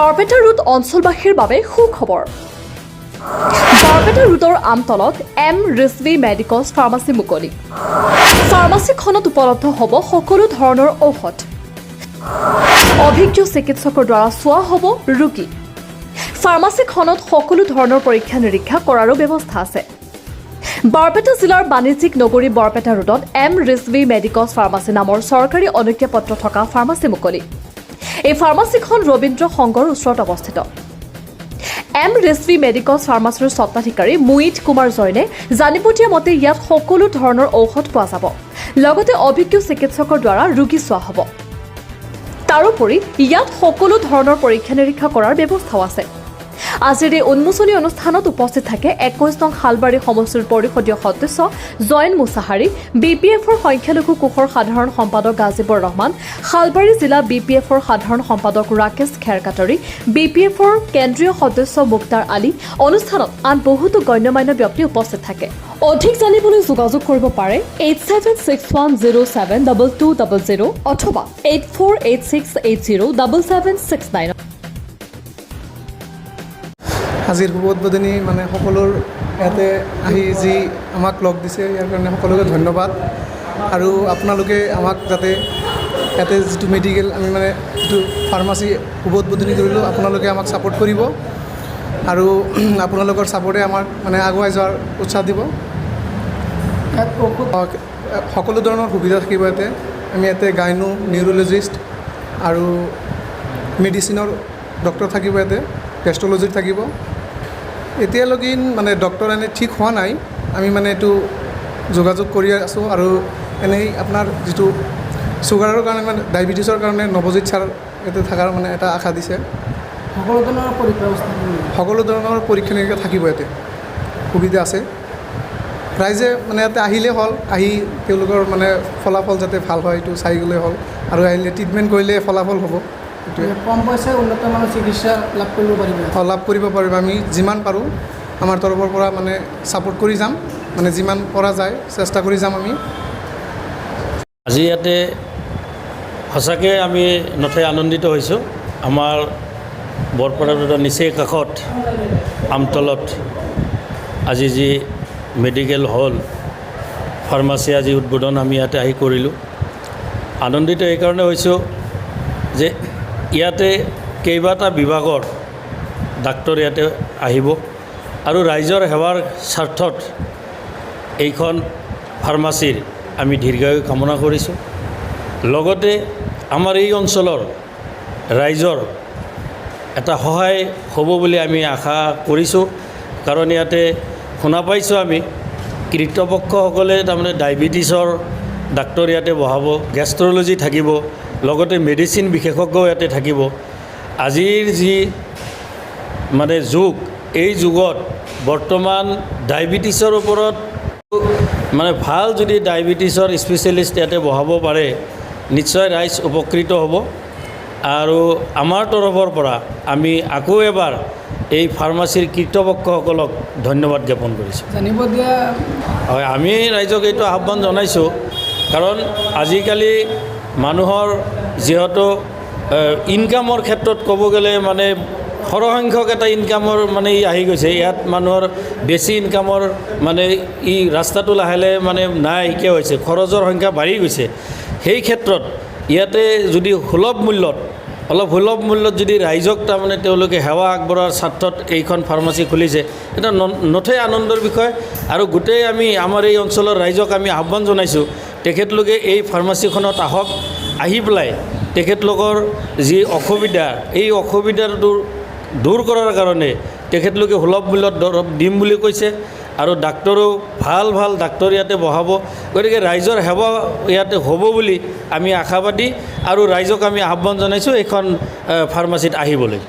Barpeta road অঞ্চলবাসীৰ বাবে সুখবৰ। বৰপেটা ৰোডৰ আমতলত এম ৰিজভি মেডিকলছ ফাৰ্মাচী মুকলি। ফাৰ্মাচীখনত উপলব্ধ হ'ব সকলো ধৰণৰ ঔষধ। অভিজ্ঞ চিকিৎসকৰ দ্বাৰা চোৱা হ'ব ৰোগী। ফাৰ্মাচীখনত সকলো ধৰণৰ পৰীক্ষা নিৰীক্ষা কৰাৰো ব্যৱস্থা আছে। বৰপেটা জিলাৰ বাণিজ্যিক নগৰী বৰপেটা ৰোডত এম ৰিজভি মেডিকলছ ফাৰ্মাচী নামৰ চৰকাৰী অনুজ্ঞাপত্ৰ থকা ফাৰ্মাচী মুকলি। এই ফাৰ্মাচীখন ৰবীন্দ্ৰ সংঘৰ ওচৰত অৱস্থিত। এম ৰিজভি মেডিকলছ ফাৰ্মাচীৰ স্বত্বাধিকাৰী মুইত কুমাৰ জৈনে জানিব দিয়া মতে, ইয়াত সকলো ধৰণৰ ঔষধ পোৱা যাব, লগতে অভিজ্ঞ চিকিৎসকৰ দ্বাৰা ৰোগী চোৱা হ'ব। তাৰোপৰি ইয়াত সকলো ধৰণৰ পৰীক্ষা নিৰীক্ষা কৰাৰ ব্যৱস্থাও আছে। আজিৰ এই উন্মোচনী অনুষ্ঠানত উপস্থিত থাকে 21 নং শালবাৰী সমষ্টিৰ পৰিষদীয় সদস্য জয়ন মুছাহাৰী, বি পি এফৰ সংখ্যালঘু কোষৰ সাধাৰণ সম্পাদক গাজীবৰ ৰহমান, শালবাৰী জিলা বি পি এফৰ সাধাৰণ সম্পাদক ৰাকেশ খেৰকাটৰী, বি পি এফৰ কেন্দ্ৰীয় সদস্য মুক্তাৰ আলী। অনুষ্ঠানত আন বহুতো গণ্যমান্য ব্যক্তি উপস্থিত থাকে। অধিক জানিবলৈ যোগাযোগ কৰিব পাৰে 8761072200 অথবা 8486807769। আজিৰ শুভ উদ্বোধনী মানে সকলোৰ ইয়াতে আহি যি আমাক লগ দিছে, ইয়াৰ কাৰণে সকলোকে ধন্যবাদ। আৰু আপোনালোকে আমাক যাতে ইয়াতে যিটো মেডিকেল আমি মানে যিটো ফাৰ্মাচী শুভ উদ্বোধনী কৰিলোঁ, আপোনালোকে আমাক ছাপোৰ্ট কৰিব আৰু আপোনালোকৰ ছাপোৰ্টে আমাক মানে আগুৱাই যোৱাৰ উৎসাহ দিব। ইয়াত ঔষধ সকলো ধৰণৰ সুবিধা থাকিব ইয়াতে। আমি ইয়াতে গাইনো, নিউৰ'লজিষ্ট আৰু মেডিচিনৰ ডক্টৰ থাকিব ইয়াতে, গেষ্ট্ৰলজিৰ থাকিব। এতিয়ালৈকে মানে ডক্টৰ এনে ঠিক হোৱা নাই। আমি মানে এইটো যোগাযোগ কৰি আছোঁ। আৰু এনেই আপোনাৰ যিটো চুগাৰৰ কাৰণে, মানে ডায়েবেটিছৰ কাৰণে নৱজিত ছাৰ ইয়াতে থকাৰ মানে এটা আশা দিছে। সকলো ধৰণৰ পৰীক্ষা ব্যৱস্থা থাকিব? সকলো ধৰণৰ পৰীক্ষা নিৰীক্ষা থাকিব ইয়াতে, সুবিধা আছে। ৰাইজে মানে ইয়াতে আহিলেই হ'ল, আহি তেওঁলোকৰ মানে ফলাফল যাতে ভাল হয়, এইটো চাই গ'লেই হ'ল। আৰু আহিলে ট্ৰিটমেণ্ট কৰিলে ফলাফল হ'ব, সেইটোৱে। কম পইচাই উন্নত মানৰ চিকিৎসা লাভ কৰিব পাৰিব? লাভ কৰিব পাৰিব। আমি যিমান পাৰোঁ আমাৰ তৰফৰ পৰা মানে ছাপোৰ্ট কৰি যাম, মানে যিমান পৰা যায় চেষ্টা কৰি যাম আমি। আজি ইয়াতে সঁচাকৈ আমি নথৈ আনন্দিত হৈছোঁ। আমাৰ বৰপেটা ৰোডৰ নিচেই কাষত আমতলত আজি যি মেডিকেল হল ফাৰ্মাচী আজি উদ্বোধন আমি ইয়াতে আহি কৰিলোঁ। আনন্দিত এইকাৰণে হৈছোঁ যে ইয়াতে কেইবাটা বিভাগৰ ডাক্তৰ ইয়াতে আহিব আৰু ৰাইজৰ সেৱাৰ স্বাৰ্থত এইখন ফাৰ্মাচীৰ আমি দীৰ্ঘায়ু কামনা কৰিছোঁ। লগতে আমাৰ এই অঞ্চলৰ ৰাইজৰ এটা সহায় হ'ব বুলি আমি আশা কৰিছোঁ। কাৰণ ইয়াতে শুনা পাইছোঁ আমি, কৰ্তৃপক্ষসকলে তাৰমানে ডায়েবেটিছৰ ডাক্তৰ ইয়াতে বহাব, গেষ্ট্ৰলজি থাকিব, লগতে মেডিচিন বিশেষজ্ঞও ইয়াতে থাকিব। আজিৰ যি মানে যুগ, এই যুগত বৰ্তমান ডায়েবেটিছৰ ওপৰত মানে ভাল যদি ডায়েবেটিছৰ স্পেচিয়েলিষ্ট ইয়াতে বহাব পাৰে, নিশ্চয় ৰাইজ উপকৃত হ'ব। আৰু আমাৰ তৰফৰ পৰা আমি আকৌ এবাৰ এই ফাৰ্মাচীৰ কৰ্তৃপক্ষসকলক ধন্যবাদ জ্ঞাপন কৰিছোঁ। জানিব দিয়া হয়, আমি ৰাইজক এইটো আহ্বান জনাইছোঁ, কাৰণ আজিকালি মানুহৰ যিহেতু ইনকামৰ ক্ষেত্ৰত ক'ব গ'লে মানে সৰহসংখ্যক এটা ইনকামৰ মানে ই আহি গৈছে। ইয়াত মানুহৰ বেছি ইনকামৰ মানে ই ৰাস্তাটো লাহে লাহে মানে নাইকিয়া হৈছে, খৰচৰ সংখ্যা বাঢ়ি গৈছে। সেই ক্ষেত্ৰত ইয়াতে যদি সুলভ মূল্যত, অলপ সুলভ মূল্যত যদি ৰাইজক তাৰমানে তেওঁলোকে সেৱা আগবঢ়োৱাৰ স্বাৰ্থত এইখন ফাৰ্মাচী খুলিছে, এটা নথৈ আনন্দৰ বিষয়। আৰু গোটেই আমি আমাৰ এই অঞ্চলৰ ৰাইজক আমি আহ্বান জনাইছোঁ, তেখেতলোকে এই ফাৰ্মাচীখনত আহক। আহি পেলাই তেখেতলোকৰ যি অসুবিধা, এই অসুবিধাটো দূৰ কৰাৰ কাৰণে তেখেতলোকে সুলভ মূল্যত দৰৱ দিম বুলি কৈছে আৰু ডাক্তৰো ভাল ভাল ডাক্তৰ ইয়াতে বহাব। গতিকে ৰাইজৰ সেৱা ইয়াতে হ'ব বুলি আমি আশাবাদী আৰু ৰাইজক আমি আহ্বান জনাইছোঁ এইখন ফাৰ্মাচীত আহিবলৈ।